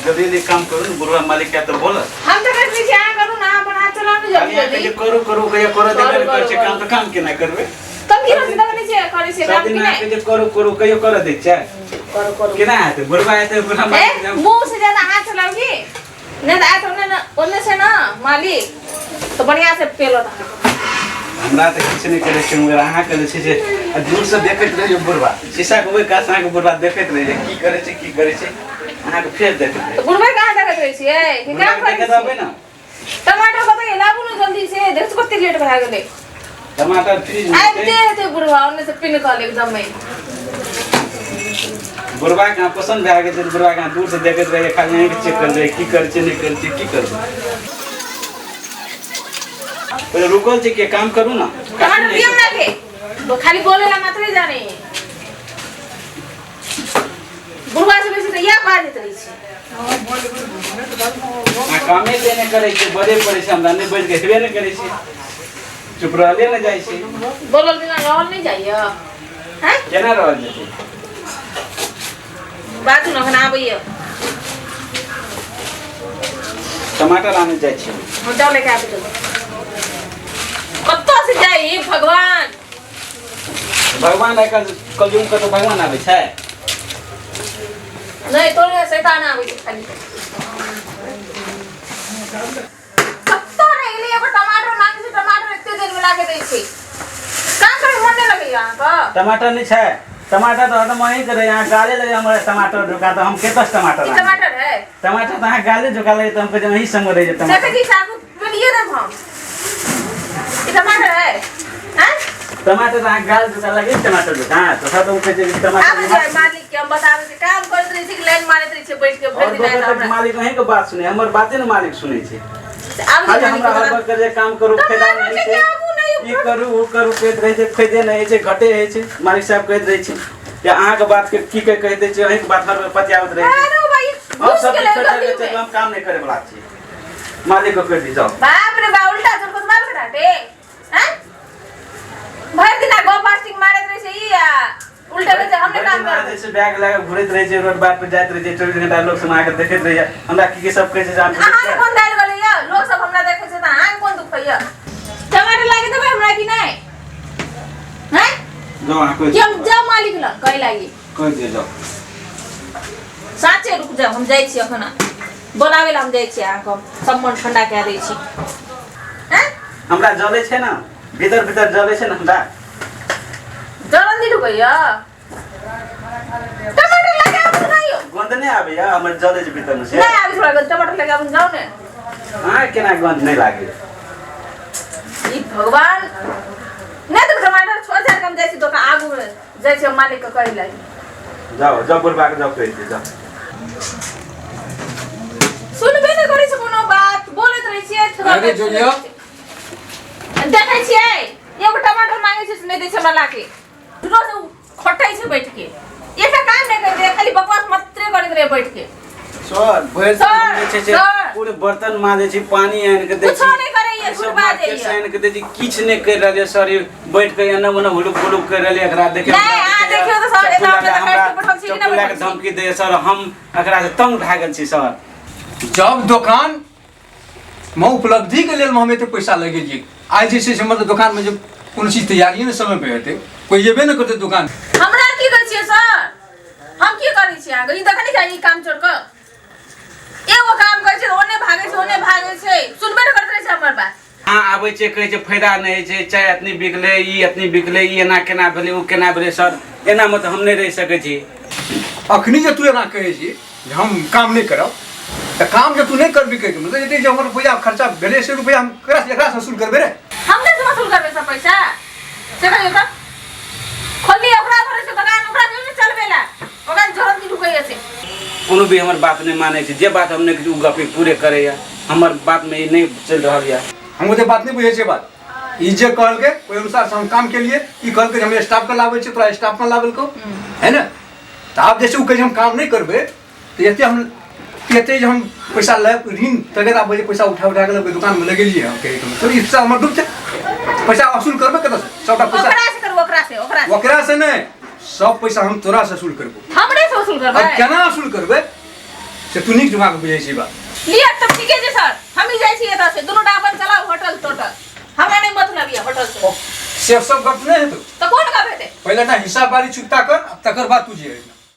जल्दी जल्दी काम करू ने बुढ़वा मालिक के तऽ बोलत। हम तऽ कहै छी अहाँ करू ने, अहाँ अपन हाथ चलाउ ने जल्दी खाली अहाँ जल्दी। कहै छै करू करू कहियो करऽ देबे करू, नहि करै छै करू, काम तऽ काम केना करबै? तब की रहै छै देखै छियै करै छियै सब काम दिन कि अहाँ नहि? कहै छै करू करू कहियो करऽ दै छै? करू करू। केना हेतै? बुढ़वा हेतै बुढ़वा ए मालिक जब मुँह से ज्यादा हाथ चलाउ की नहि तऽ आयत ओन्ने ने ओन्ने से ने मालिक तऽ बढ़िआँ से पेलत अहाँके। हमरा तऽ किछु नहि करै छै मगर अहाँके जे छै से आ दूरसँ देखैत रहियौ बुढ़वा शीशाके ओहि कात अहाँके बुढ़वा देखैत रहै की करै छै की करै छै अहाँके फेर देखैत रहै। तऽ बुढ़बे कहाँ देखैत रहै छियै कि काम बुढ़वाके करै देखैत रहबै छियै? ने। टमाटर कतऽ लाबू ने जल्दी से, देखै छी कते लेट भए गेलै। टमाटर फ्रिज में आबिते हेतै बुढ़वा ओन्ने से पिन कल एकदम। बुढ़वा के अहाँ पसन्द भए गेल छै तऽ बुढ़वा के अहाँ दूर से देखैत रहियै खाली अहींके चेक करैत रहियै की करै छै नहि करै छै की करबै। पहिले रुकल छै के काम करू ना। टमाटर दियौ ना के खाली बोले ला मात्रे जाने बुढ़वा से बेसी तऽ इएह बाजैत रहै छै। अहाँ कामे ते नहि करै छै बजै पड़ै छै हमरा नहि बजि के हेबे नहि करै छै चुप रहले नहि जाइ छै। बोलल बिना रहल नहि जाइए हैं? केना रहल जेतै? बाजू ने एखन आबैए। टमाटर आने जाइ छी। हम जाउ लेके आबि जाउ। कतऽ से जाइ हे भगवान? भगवान आइ काल्हि कलयुग कतौ भगवान आबै छै? नहि तोरे शैतान आबै छै खाली। कतऽ रहि गेलै एगो टमाटर मांगे छै टमाटर एते देर में लाके दै छै। काम करे मन नहि लगैया अहाँके? टमाटर नहि छै? टमाटर तऽ हरदम अहीं के रहै अहाँ गाले लगे हमरा टमाटर ढुका तऽ हम कतऽ से टमाटर ई आनब? टमाटर है? टमाटर तऽ अहाँ गाले झुका लगे तऽ हम कहै अहीं संग रहै छै देखै टमाटर। छी चाकू पेलिए देब हम। ई टमाटर है? हैं? टमाटर तऽ अहाँ गाल झुका लगे टमाटर झुका तऽ सब हम कहै छै कि आबै टमाटर छै मालिक के हम बताबै छी काम करैत रहै छी कि लाइन मारैत रहै छी बैठ के भरि और दिन आयल दोसर हमरा। मालिक अहीं के बात सुनै हमर बाते ने मालिक सुनै छै। आबै खाली छै हमरा मालिक हर वक्त जे काम करू फायदा टमाटर नहि छै छै कि आबू नहि ई करू ओ करू कहैत रहै छै फायदे नहि होइ छै घटे होइ छै मालिक साहब कहैत रहै छै जे अहाँके बात के की के कहि दै छै अहींके बात हर बेर पतियाबैत रहै छै। अरे भाई हम घुस सब गेलै छोड़ि गली के में। हम काम नहि करे वाला छी मालिक के कहि दी जाओ। बाप रे बा उल्टा झुरकुस मार के डांटे हैं? भरि दिना गप बास्टिक मारैत रहै छै ई आ उल्टा रहै छै हमने काम भरि कर दिन जे छै बैग लगा के घुरैत रहै छै रोड बाट पर जाइत रहै छै 24 घंटा लोक सब अहाँके देखैत रहैया हमरा की की सब कहै छै से अहाँ बुझै अहाँके छियै? कोन दालि गलैया? लोक सब हमरा देखै छै तऽ अहाँके कोन दुख होइया? टमाटर लागे देबै हमरा कि नहि? हैं? जाओ अहाँ कहि कि हम जाउ मालिक लग कहै लागी? कहि दियौ जाओ। साँचे रुक जाउ हम जाइ छी अखन बोलाबै लए हम जाइ छी अहाँके हम सब मन ठंडा कए दै छी। हैं? हमरा जलै छै ने भीतर भीतर जलै छै ने हमरा। जलन नहि ढुकैया? टमाटर लगाबू नहि यौ। गन्ध नहि आबैया हमर जलै छै भीतर में से। नहि आबै थोड़ा गन्ध टमाटर लगाबू जाउ ने। अहाँ केना गन्ध नहि लागै? ई भगवान नहि तऽ टमाटर छोड़ छाड़ के हम जाइ छी दोकान आगू मे जाइ छी हम मालिक के कहै लागी। जाओ जाओ बुढ़बा के जाओ कहि दियौ जाओ। सुनबे नहि करै छै कोनो बात बोलैत रहै छियै थोड़ा अरे जोड़ियौ। देखै छियै एगो टमाटर मांगे छै से नहि दै छै हमरा लाके रोज उ खटै छै बैठ के एकटा काम नहि करै छै खाली बकवास मात्रे करैत रहै बैठ के। सर भरि सर, दिन जे छै से सर। पूरे बर्तन माजै छी पानी आनि के दै छी कुछो नहि करैए, सब झूठ मार्केट बाजैए। से आनि के दै छी किछु नहि करि रहल यऽ सर ई बैठ के एना ओना हुलुक हुलुक करि रहल यऽ एकरा देखियौ नहि, अहाँ देखियौ तऽ सर, एना हमरा तऽ काटि के बैठल छी कि नहि चप्पू लए के बैठल छी? धमकी दैए सर हम एकरा से तंग भए गेल छी सर। जब दोकान मे उपलब्धि के लेल हम एते पैसा लगेलियै आइ जे छै से मतलब दोकान मे जे कोनो चीज तैयारिये नहि समय पे हेतै कोइ एबे नहि करतै दोकान। हमरा की कहै छियै सर? हम की करै छी अहाँके? ई देखै नहि छी ई काम छोड़ कऽ एगो काम करै छै ओने भागै छै ओने भागै छै सुनबे नहि करैत रहै छै हमर बात। अहाँ आबै छै कहै छै फायदा नहि होइ छै चाय एतनी बिकलै ई एतनी बिकलै ई एना केना भेलै ओ केना भेलै सर एनामे तऽ हम नहि रहि सकै छी। अखनी जे तू एना कहै छी जे हम काम नहि करब तऽ काम जे तू नहि करबी कहै के मतलब एते जे हमर रुपैआ खर्चा भेलै से रुपैआ हम ककरा एकरा से वसूल करबै रे? हम नहि वसूल करबै सब पैसा से कहियौ तऽ खोलली ओकरा भरे छै दोकान ओकरा कहियौ ने चलबै ला ओकरा जरन की ढुकैया से। कोनो भी हमर बात नहि मानै छै जे बात हम नहि कहै छी ओ गपे पूरे करैया हमर बातमे ई नहि चलि रहल यऽ। हम ओते बात नहि बुझै छियै बात ई जे कहलकै ओहि अनुसार से हम काम केलिए ई कहलकै जे हम स्टाफ के लाबै छियै तोरा स्टाफ मे लाबलकौ है ने तऽ आब जे छै ओ कहै छै हम काम नहि करबै तऽ एते हम एते जे हम पैसा ले ऋण तगेदा बजे पैसा उठा उठा के लऽ दुकान में लगेलिए हम कहै के मतलब ई सब हमर डूबतै पैसा वसूल करबै कतऽ से सबटा पैसा ओकरा से करू ओकरा से ओकरा से ओकरा से नहि सब पैसा हम तोरा से वसूल करबो। हमरे से वसूल करबै? अब केना वसूल करबै से तू नीक जकाँ बुझै छी बात। लिअ तब ठीके छै सर, हम ही जाइ छी एतऽ से, दुनू टा अपन चलाउ होटल टोटल, हमरा नहि मतलब यऽ होटल से। से सब गप नहि हेतौ। तऽ कोन गप हेतै? पहिले ना हिसाब बारी चुकता कर, तकर बाद तू जे।